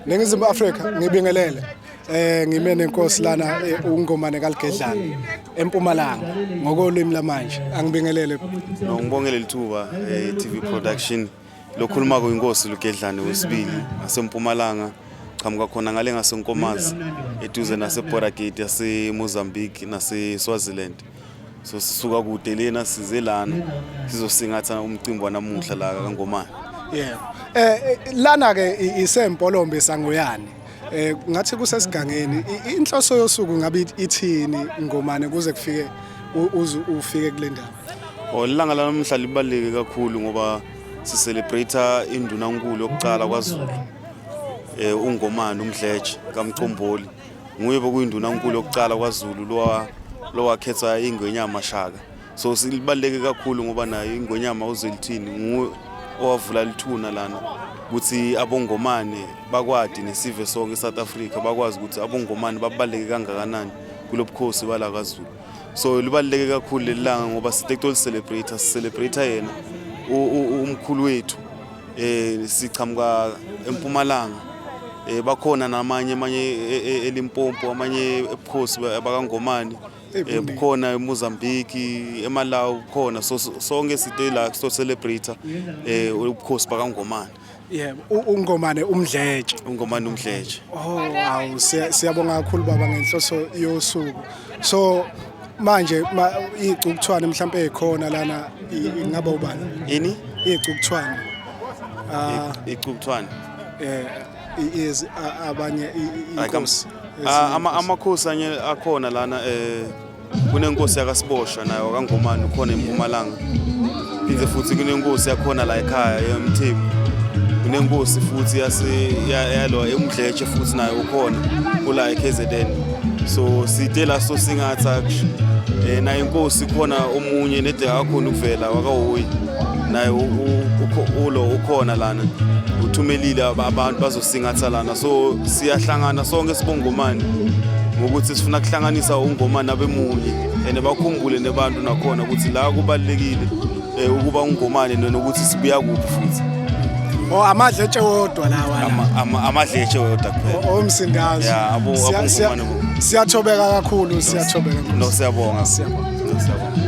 Ningizimu Afrika ngibingelele. Ngime nenkosi lana uNgomane kaLigedlane eMpumalanga ngokolwimi lamanje. Angibingelele. No, ngibongele lithuba TV Production. Lokhuluma kuyinkosi Lugedlane wesibili ngaseMpumalanga. Qhamuka khona ngale ngaseNkomazi eduze nase border gate yase Mozambique nase Swaziland. So sisuka kude lena size lana sizosingatha umcimbi wanamuhla la kaNgomane. Yebo. Lana ke iseMpolombe sangoyani. Ngathi kusesigangeni inhloso yosuku ngabe ithini Ngomane kuze kufike uze ufike kule ndawo. Oh, ilanga lanamuhla libaluleke kakhulu ngoba si-celebrate indunankulu yokuqala kwaZulu. UNgomane uMdletshe kaMcomboli. Nguye bokuyindunankulu yokuqala kwaZulu lowakhetha iNgwenyama Shaka. So silibaluleke kakhulu ngoba nayo iNgwenyama uZwelithini nguye owavula lithuna lana ukuthi abongomane bakwadi nesive sonke eSouth Africa bakwazi ukuthi abongomane babaluleke kangakanani kulobukhosi bala kaZulu. So libaluleke kakhulu leli langa ngoba site celebrate celebrate yena umkhulu wethu. Sichamuka eMpumalanga, bakhona namanye amanye eLimpopo, amanye ebukhosi bakaNgomane, bukhona eMozambique, eMalawi bukhona. So sonke site la so celebrate ubukhosi bakaNgomane. Yebo, uNgomane uMdletshe. UNgomane uMdletshe. Oh, awu siyabonga kakhulu baba ngenhloso yosuku. So manje icukuthwane mhlawumbe ekhona lana ingaba ubani? Ini? Icukuthwane. Icukuthwane. Is abanye inkosi. Amakhosi anye akhona lana, kunenkosi yakaSibosha nayo kaNgomane ukhona eMpumalanga. Phinde futhi kunenkosi yakhona la ekhaya eMthembu. Kunenkosi futhi yase yalo eMdletshe futhi nayo ukhona kula eKZN. So site la so singatha nayo inkosi khona omunye nede akhona ukuvela wakaHoyi naye ulo ukhona lana uthumelile abantu bazosingatha lana. So siyahlangana sonke sibongomane ngokuthi sifuna kuhlanganisa uNgomane abemunye and bakhumbule nebantu nakhona ukuthi la kubalulekile ukuba uNgomane nokuthi sibuya kuphi futhi. Oh, amadletshe wodwa lawa la. Amadletshe wodwa kuphela. Omsindazo. Yeah, abongomane bo. Siyathobeka kakhulu, siyathobeka. No, siyabonga. Siyabonga. No, siyabonga.